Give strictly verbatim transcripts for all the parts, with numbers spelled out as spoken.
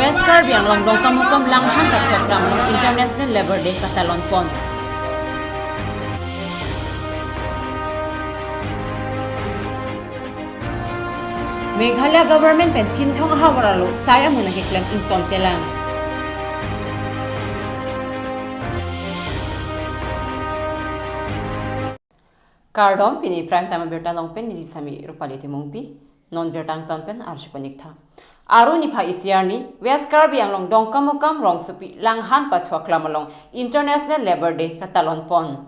West Karbi Anglong Dongkamukam Langhan Pathua Klam along International Labour Day katalon pon. Meghalaya government pen Chinthong ahavar arlo sai amun akeklem ingtontelang. Kardom, pini prime time abirta along pen neli sami Rupali Timungpi, non birta angton pen arjupanik tha. Aru niphai isi arni, West Karbi Anglong Dongkamukam rongsopi Langhan Pathua Klam along International Labour Day katalon pon.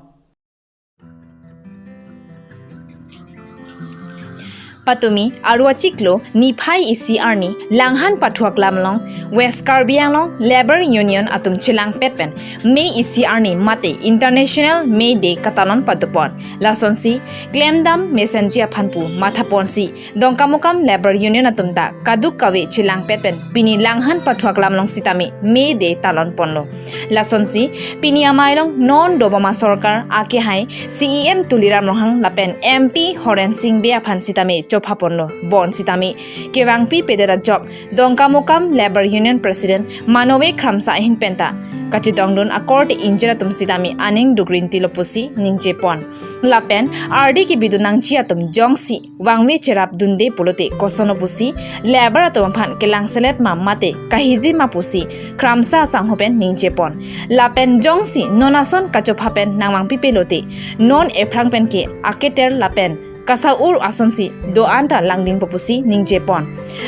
Patumi aru achiklo niphai isi arni Langhan Pathua Klam along West Karbi Anglong Labour Union atum chelangpet pen May isi arni mate International May Day katalon padopon. Lasonsi klemdam mesenji aphan pu mathaponsi Dongkamukam Labour Union atum ta kaduk kave chelangpet pen pini Langhan Pathua Klam along sitame May Day talon ponlo. Lasonsi pini amei along non dobama sorkar akehai C E M Tuliram Ronghang lapen M P Horen Sing Bey aphan sitame chopha ponlo. Bon sitame kevangpi pedet ajok Dongkamukam Labour Union President Manowe Kramsa ahin penta kachetongdun akorte ingjir atum sitame aning dukrinti lo pusi ningje pon. Lapen ardi kebidun nangji atum jongsi vangve cherap dunde pulote koson lo pusi labour atum aphan kelangselet ma mate kahiji ma pusi Kramsa asangho pen ningje pon. Lapen jongsi non ason kachopha pen nangvangpi pelote non ephrang pen ke aketer lapen kasa-ur asonsi do-an ta langdingpo pusi ningje pon.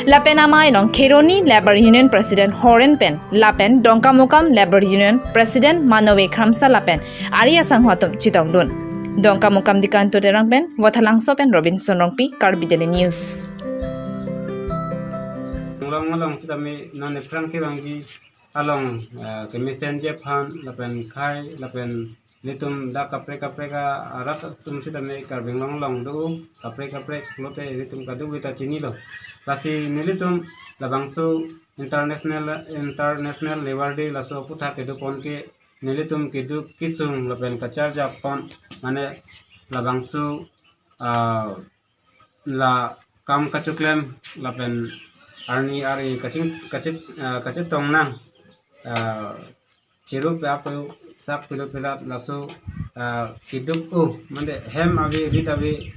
Lapen amei along Kheroni Labour Union President Horen pen lapen Dongkamukam Labour Union President Manowe Kramsa lapen ari asangho atum chetongdun. Dongkamukam Dikanto Terang pen Vothalangso pen Robinson Rongpi, Karbi Daily News. Anglong along sitame non ephrang kevangji along, eh, kemesenji aphan lapen khei lapen nelitum dak kaprek kaprek arat atum sitame Karbi Anglong along do kaprek kaprek pulote nelitum kaduk vita chinilo. Lasi nelitum labangso International, International Labour Day laso aputhak kedo pon ke nelitum keduk kesung lapen kacharjap pon mane labangso, ah, la kam kachoklem lapen arni ari kaching kachit, ah, kachetong nang, ah, chirup apo sak pilo pilat laso, ah, keduk u mande hem ave rit ave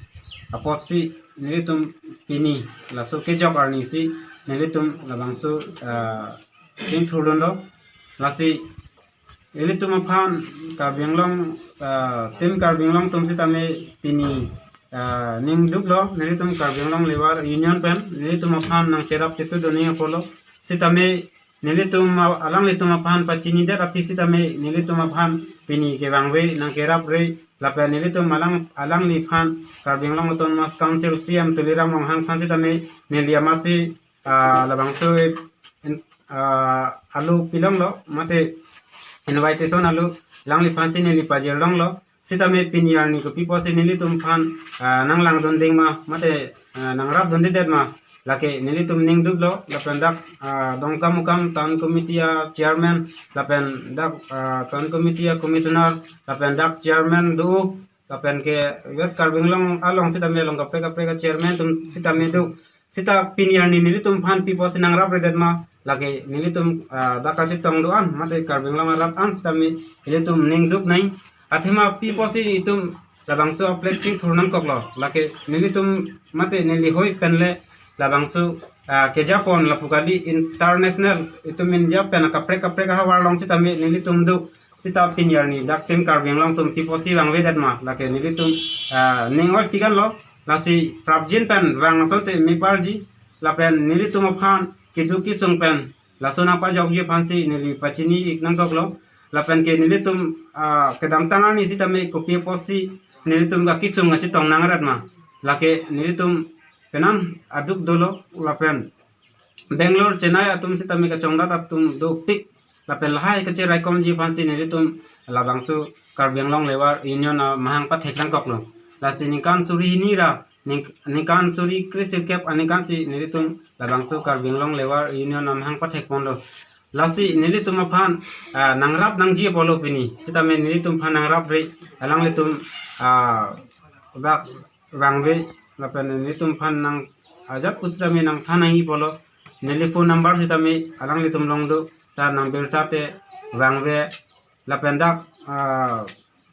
apotsi nelitum pini laso kejok arni si nelitum labangso, ah, chingthurdunlo. Lasi ilitum aphan Karbi Anglong, ah, Team Karbi Anglong atum sitame pini, ah, ning duklo, nelitum Karbi Anglong Labour Union pen nelitum aphan nangcherap chetudun ning apotlo. Sitame nelitum a-, alanglitum aphan pachinidet aphi sitame nelitum aphan pini kevangve nangkerapre lapen nelitum alang, alangliphan Karbi Anglong Autonomous Council C E M Tuliram Ronghang aphan sitame neli amatsi, ah, labangso in-, ah, alu pilonglo mate invitation alu alangliphansi neli pajirlonglo. Sitame pini arni kopi pusi nelitum aphan, ah, nanglangdunding ma mate, ah, nangrapdundedet ma lake nelitum ning duklo lapen dak, ah, Dongkamukam Town Committee a chairman lapen dak, ah, Town Committee a commissioner lapen dak chairman do lapen ke West Karbi Anglong along sitame along kaprek kaprek a chairman atum sitame do. Sita pini arni nelitum aphan pi pusi nangrapre det ma lake nelitum, ah, dak kachetong do-an mate Karbi Anglong arat an sitame nelitum ning duk nang. Athema pi pusi itum labangso a-flag chingthur nangkoklo lake nelitum mate neli hoi penle labangso, ah, kejapon lapu kali international itum India pen kaprek kaprek ahavar along sitame nelitum duk. Sita pini arni dak Team Karbi Anglong atum pi pusi vangvedet ma lake nelitum, ah, ning oi piganlo. Lasi prapjin pen vang asonte meparji lapen nelitum aphan keduk kesung pen laso nangpajokji aphansi neli pachini ik nangkoklo. Lapen ke nelitum, ah, kedamtang arni sitame kopi pusi nelitum kakesung kachetong nangret ma lake nelitum penang aduk dolo lapen Bangalore, Chennai atum sitame kachongdat atum dopik lapen lahai kacheraikomji aphansi nelitum labangso Karbi Anglong Labour Union amahang pathek nangkoklo. Lasi ningkan suri hini ra ning-, ningkan suri kre sirkep aningkan si nelitum labangso Karbi Anglong Labour Union amahang pathek ponlo. Lasi nelitum aphan, ah, nangrap nangji apotlo pini. Sitame nelitum aphan nangrapre alanglitum, ah, dak vangve lapen nelitum aphan nang ajat pusitame nangthan nangji apotlo. neli phone number sitame alanglitum along do, ta nang birta te vangve, lapen dak, ah,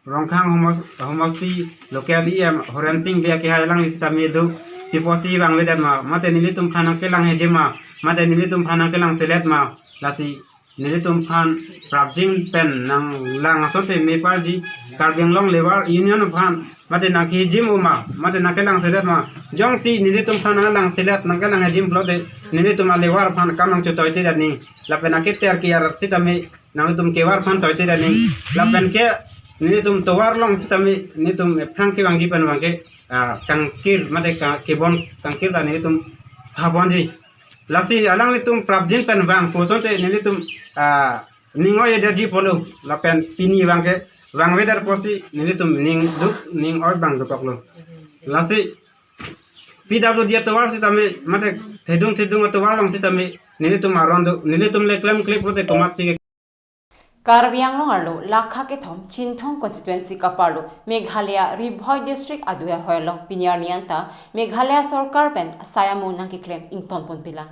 Rongkhang homos-, homosti local E M Horen Sing Bey akehai alangli sitame do, pi apotsi vangvedet ma, mate nelitum aphan nangkelang hejim ma, mate nelitum aphan nangkelang selet ma, lasi nelitum aphan prapjin pen nanglang asonte meparji, Karbi Anglong Labour Union aphan mate nangkehejim o ma, mate nangkelang selet ma, jongsi nelitum aphan nanglang selet, nangkelang hejim pulote, nelitum a-labour aphan kam nangchotoitedet nang, lapen aketer keyar sitame nangtum kevar aphan toitedet nang, lapen ke nelitum tovar along sitame nelitum aphrang kevangji pen abangke, ah, kangkir mate ka-, kebon kangkir ta nelitum habonji. Lasi alanglitum prapjin pen vangpo asonte nelitum, ah, ning oi-edetji pulo, lapen pini abangke vangvedet apotsi nelitum ning duk, ning oi abang dokoklo. Lasi P W D atovar sitame mate thedung thedung atovar along sitame nelitum aron do, nelitum le klemkle pulote komatsi ke. Karbi Anglong arlo Lakha kethom Chinthong constituency kaparlo Meghalaya Ri Bhoi district adu ahoi along pini arni anta Meghalaya sorkar pen sai amo nangkeklem ingtonponpelang.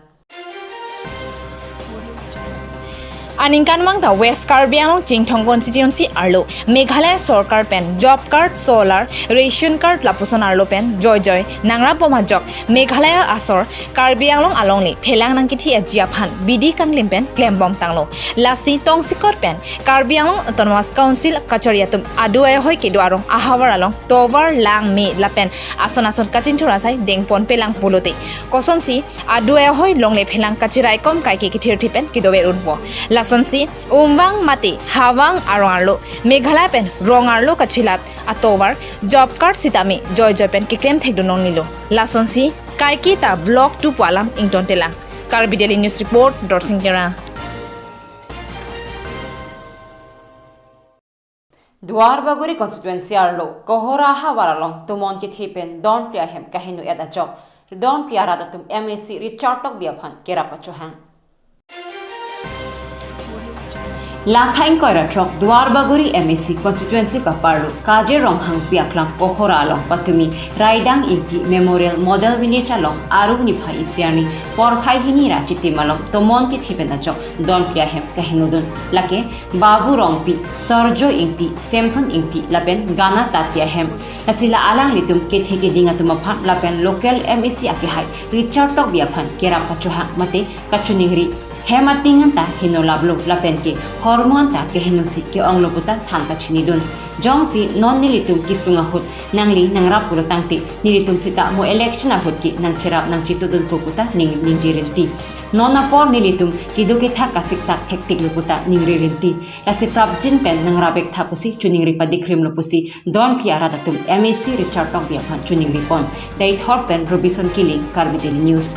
Aningkanvang ta West Karbi Anglong Chinthong constituency arlo Meghalaya sorkar pen job card, solar, ration card lapuson arlo pen joijoi nangrapbom ajok Meghalaya asor Karbi Anglong alongle phelang nangkethi aji aphan bidi kanglim pen klembom tanglo. Lasi tongsekot pen Karbi Anglong Autonomous Council kachari atum adu ahoi kedo arong ahavar along tovar, lang, me lapen ason ason kachinthur asai dengponpelang pulote, kosonsi adu ahoi longle phelang kachiraikom kaike kethirthi pen kedover unpo. Lasonsi umvang mate havang arong arlo Meghalaya pen rong arlo kachelat atovar, job card sitame joijoi pen keklem thekdun longlelo. Lasonsi kaike ta block two pu alam ingtontelang. Karbi Daily News Report, Dorsing Terang. Duarbagori constituency arlo Kohora ahavar along tomon kethe pen don phli ahem kaheno-et ajok don phli arat atum M A C Richard Tokbi aphan kerap pachohang. Lakha ingkoi ra throk Duarbagori M A C constituency kaparlo Kaje Ronghangpi aklam Kohora along patumi Raidang Ingti Memorial Model Village along arung niphai isi arni porphai hini ra chitim along tomon kethe pen ajok don phli ahem kahenodun. Lake Babu Rongpi, Sorjo Ingti, Samson Ingti lapen Ganar Tati ahem. Lasi la alanglitum kethe keding atum aphan lapen local M A C akehai Richard Tokbi aphan kerap pachohang mate kachiningri. Hem ating anta heno laplo lapen ke hormu anta kehenosi ke-onglo puta than pachinidun. Jongsi non nelitum kesung ahut nangli nangrap pulo tangte nelitum sita mo election ahut ke nangcherap nangchetudunpo puta ning ningje rinti. Non apor nelitum kedo kethak kasiksak thektiklo puta ningri rinti. Lasi prapjin pen nangrap-ik tha pusi chiningri padikrimlo pusi don phli arat atum M A C Richard Tokbi aphan chiningripon. Deithor pen Robinson Killing, Karbi Daily News.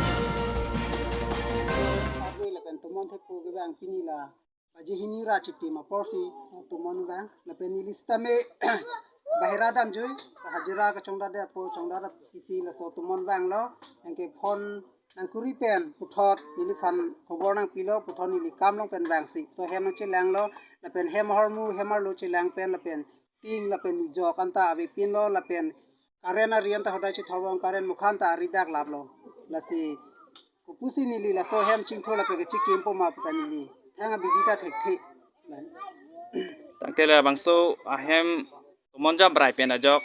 Lapen tomon thepo kevang pini la baji hini ra chitim aporsi laso tomon vang lapen neli sitame bahira damjui, hajira kachongdadetpo, chongdadap isi laso tomon vanglo, anke phone nangkuri pen puthot neliphan khobor nangpilo, puthot neli kam along pen vangsi. To hem nangchelanglo, lapen hem ahormu, hem arlo chelang pen, lapen tin lapen jok anta avepinlo, lapen current ari anta hodai chithorvang, current mukha anta ari dak laplo. Lasi kopusi neli laso hem chingthur lapen kechikimpo ma puta neli thang abidi ta thekthe. Tangte labangso ahem tomon jabrai pen ajok,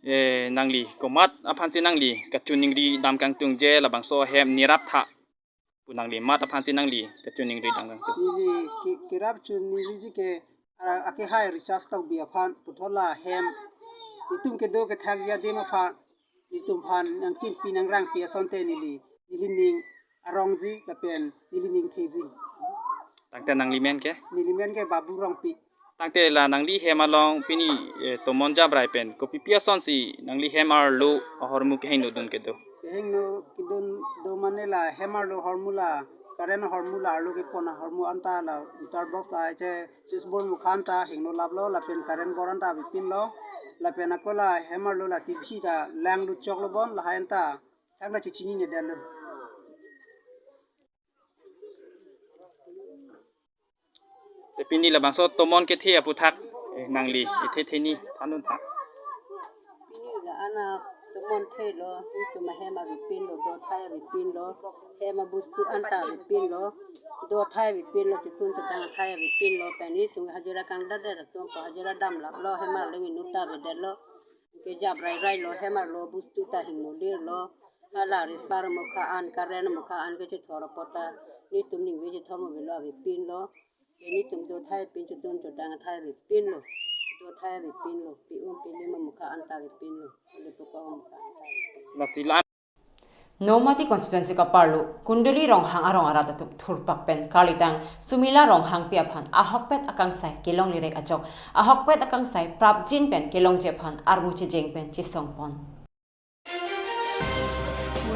eh, nangli komat aphansi nangli kachiningri dam kangtung je labangso ahem nerap tha pu nangli mat aphansi nangli kachiningri dam kangtung? Neli ke-, kerap chiningriji ke, ah, akehai Richard Tokbi aphan, puthot la hem itum kedo kethakji adim aphan, itum aphan nangkimpi nangrangpi asonte neli, neli ning arongji lapen neli ning theji. Tangte nangli men ke? Neli men ke Babu Rongpi. Tangte la nangli hem along pini, eh, tomon jabrai pen kopipi asonsi nangli hem arlo ahormu kehengnodun kedo? Kehengno kedun do mane la hem arlo ahormu la, current ahormu la, arlo kepon ahormu anta la meter box la, ache switch board mukha anta hingno laplo, lapen current board anta avepinlo, lapen ako la hem arlo la T V ta langlut choklo bon, lahai anta thakna chechinine detlo. Te pini labangso tomon kethe aphuthak, eh, nangli ithe theni thandun tha. Pini la anak Tumon thelo, itum ahem avepinlo, do athai avepinlo, hem abostu anta avepinlo, do athai avepinlo, chotun chotang athai avepinlo, pen itum hajira kangdade atum ko hajira damlaplo, hem arleng inut ta avedetlo, kejap rairailo, hem arlo bostu ta hingnodirlo, hala risar mukha an, karen mukha an kechethor apot ta, nitum ningve chethor mo avelo avepinlo. Ilitum do athai pin, chotun chotang athai avepinlo. Do athai avepinlo. Pi-um pilim amukha anta avepinlo. Ili puka amukha anta avepinlo. Lasi la Nomati constituency kaparlo Kunduli Ronghang arong arat atum thurpak pen karlitang Sumila Ronghangpi aphan ahokpet akangsai kelonglirek ajok ahokpet akangsai prapjin pen kelongji aphan armu chejeng pen chesongpon.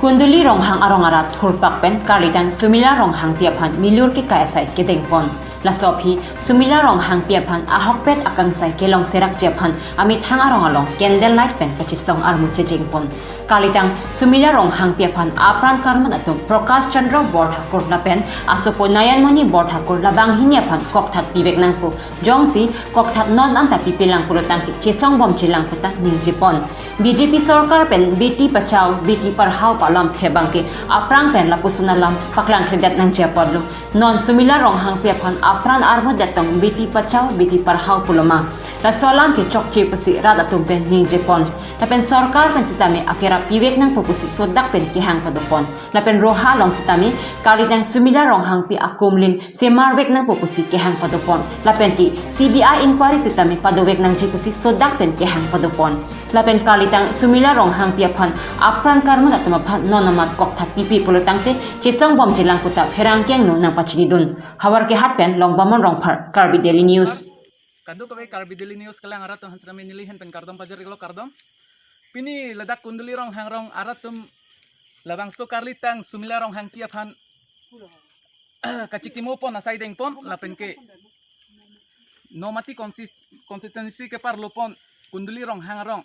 Kunduli Ronghang arong arat thurpak pen karlitang Sumila Ronghangpi aphan milur kekai asai kedengpon. Laso aphi Sumila Ronghangpi aphan ahokpet akangsai kelong serakji aphan amethang arong along candle light pen kachesong armu chejengpon. Karlitang Sumila Ronghangpi aphan apran karmat atum Prakash Chandra Borthakur lapen asopo Nayanmoni Borthakur labanghini aphan kokthat pivek nangpo. Jongsi kokthat non anta pipelang pulo tangte chesongbomjilang puta ningjepon. B J P sorkar pen Beti Pachao, Beti Padhao pu alamthe abangke aphrang pen lapuson alam paklangkledet nangji apotlo. Non Sumila Ronghangpi aphan apran armudet tong Beti Pachao, Beti Padhao puloma. Laso alam ke chokche pusi rat atum pen ningjepon. Lapen sorkar pen sitame akerap pivek nangpo pusi sodak pen kehang padopon. Lapen roha along sitame karlitang Sumila Ronghangpi akumlin semarvek nangpo pusi kehang padopon. Lapen ke C B I inquiry sitame padovek nangji pusi sodak pen kehang padopon. Lapen karlitang Sumila Ronghangpi aphan apran karmat atum aphan non amat kokthat pipe pulo tangte chesongbomjilang puta pherangke angno nangpachinidun. Howraghat pen Longbamon Rongphar, Karbi Daily News. Kadokave Karbi Daily News kelang arat atum aphan sitame neli ahin pen kardom pajir-iklo, kardom. Pini ladak Kunduli Ronghang arong arat atum labangso karlitang Sumila Ronghangpi aphan kachikimopon asai dengpon lapen ke Nomati consti-, constituency keparlopon Kunduli Ronghang arong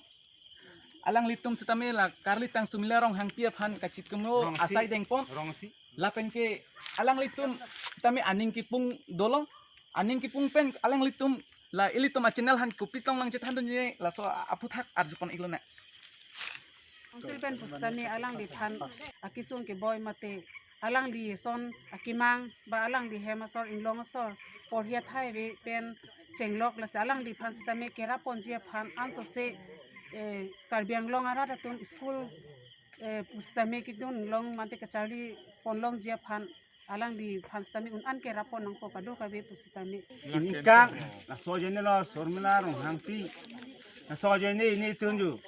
alanglitum sitame la karlitang Sumila Ronghangpi aphan kachikimo Rongsi. Asai dengpon. Rongsi. Lapen ke alanglitum sitame aning kipung dolo. Aning kipung pen alanglitum la ilitum a-channel aphan kopi tong nangchethandunji laso aphuthak arjupon-iklonang. Council pen pusitame alangliphan akesung keboi mate alangli ason akemang ba alangli hem asor inglong asor porhi athai ave pen chenglok, lasi alangliphan sitame kerapponji aphan ansose, eh, Karbi Anglong arat atum school, eh, pusitame kedun long mate kacharlipon longji aphan alangliphan sitame un-an kerappon nangpo kadokave pusitame. Ningkan laso ajoinelo Sumila Ronghangpi. Laso ajoine nelitum jo.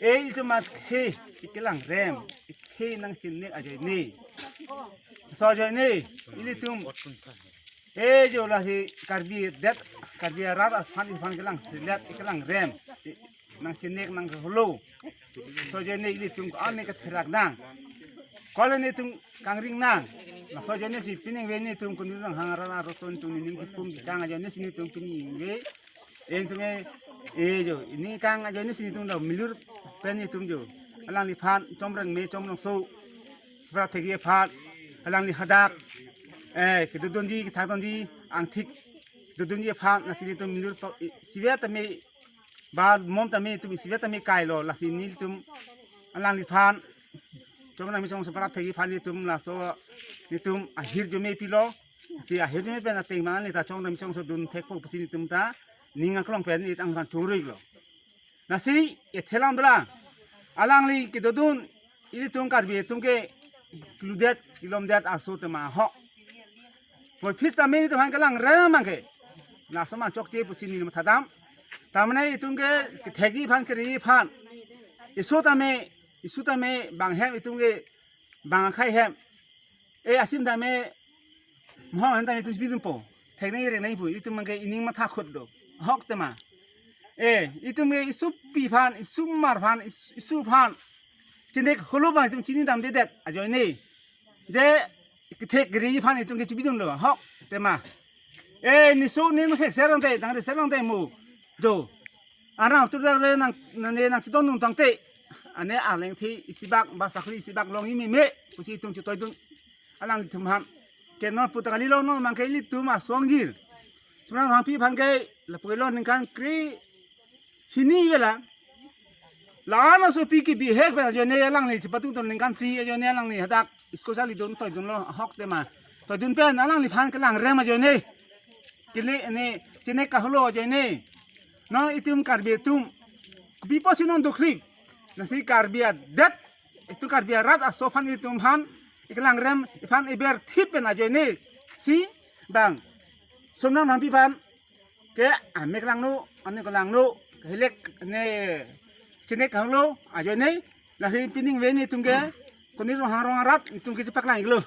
Eh, ilitum akhei kelangrem, akhei nangchinek ajoine. Laso ajoine ilitum, eh, jo lasi Karbi det, Karbi arat aphan iphan kelangselet, kelangrem, nangchinek nang holo. Laso ajoine ilitum ko-an ne katherak nang. Kole nelitum kangring nang. Laso ajoine si pining ave nelitum Kunduli Ronghang arat aroson tum nening kipung kekang ajoine si nelitum pining ave. Ilitum e, eh, jo, nening kang ajoine si nelitum do milur pen nelitum jo. Alangliphan Chomrang me Chomrangso, Bra thegi aphan, alangli hadak, eh, kedodunji, kethakdunji, angthik dodunji aphan, lasi nelitum milur to, i-, isivet tame, ba mom tame nelitum isivet tame kailo, lasi nelitum alangliphan Chomrang me Chomrangso, Bra thegi aphan nelitum laso nelitum ahirjume pilo, si ahirjume pen ateng ma neli ta Chomrang me Chomrangso dun thekpo pusi nelitum ta ning aklong pen nelitum aphan choro-iklo. Lasi ethelam dolang. Alangli kedodun ilitum Karbi atum ke kludet, kilomdet aso tema ahok. Poi phis tame nelitum aphan kelangrem abangke. Laso ma chokche pusi neli mathadam. Tamane itum ke kethekji aphan, kereji aphan. Isu tame, isu tame bang hem itum ke bang akhei hem. Eh, asim tame, mohang hem tame itum chibidunpo. Theknei rengnei pu, itum abangke ining matha khut do. Ahok tema. Eh, itum ke isupi aphan, isumar aphan, is-, isu aphan. Chinek holo abang itum chinidamdedet ajoine. Je kethek kereji aphan itum ke chibidunlo. Ahok tema. Eh, niso ning thekser tangte, tangri ser tangte mo. Do. Arnam turdak le nang, nang, nangchidondun tangte. Ane alengthi isibak, ba sakri isibak longji meme pusi itum chetoidun. Alanglitum aphan. Ke non puta kalilo non abangke ilitum asongjir. Sumila Ronghangpi aphan ke lapu-ilo ningkan krehini avelang. Lana sopi kebihek pen ajoine alangli chepatu ton ningkan phli ajoine alangli hadak school charlidun toidunlo ahok tema. Toidun pen alangliphan kelangrem ajoine. Kele ne chene kaholo ajoine. Non itum Karbi atum. Kopi pusi non dukhrip. Lasi Karbi adet. Itum Karbi arat asophan itumphan. Ikelangrem iphan iberthip pen ajoine. Si bang. Somnang nangpiphan. Ke amek langno, ane kelangno, hilek ne chene kaholo, ajoine, lasi pining ve netum ke, koni rong hang rong arat, netum ke chepaklanglo.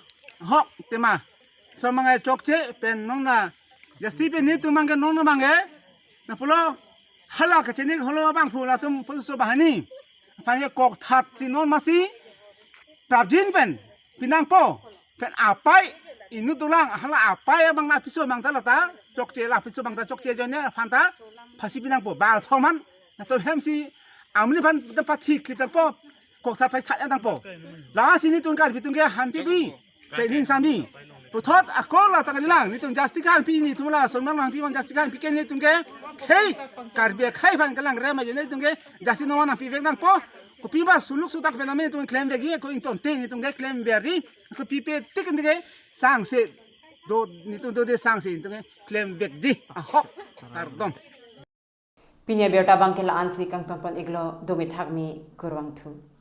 Ahok, tema. Somang ai chokche, pen nong na, jasti pen netum mangke nong na mangke, na pulo, hala kechene kaholo bangphu latum puso bahani. Aphan ke kokthat si non masi, prapjin pen, pinangpo, pen apai, inut dolang, hala apai abang na piso bang ta lata, chokche la piso bang ta chokche ajoine aphan ta, phasi pinangpo, bal thoman, na to hem si, amli phan ta pathi klip tangpo, kokthat pai that tangpo. Lasi netum Karbi atum ke hanti bi, pen ning sami. Puthot akol la tangli lang, netum jasti kehangpi netum la, somnang nangpi man jasti kehangpi ke netum ke, khei, Karbi akhei aphan kelangrem ajoine netum ke, jasti non nangpivek nangpo, kopi ba suluk sutak pen amen netum klemvekji, ko ingtonte netum ke klemvekji, kopi pe tik netum ke, sangse, do, netum dode sangse, netum ke klemvekji, ahok, kardom. Pini abirta abang ke la-an si kangton pon-iklo, dome thakme, kurvangthu.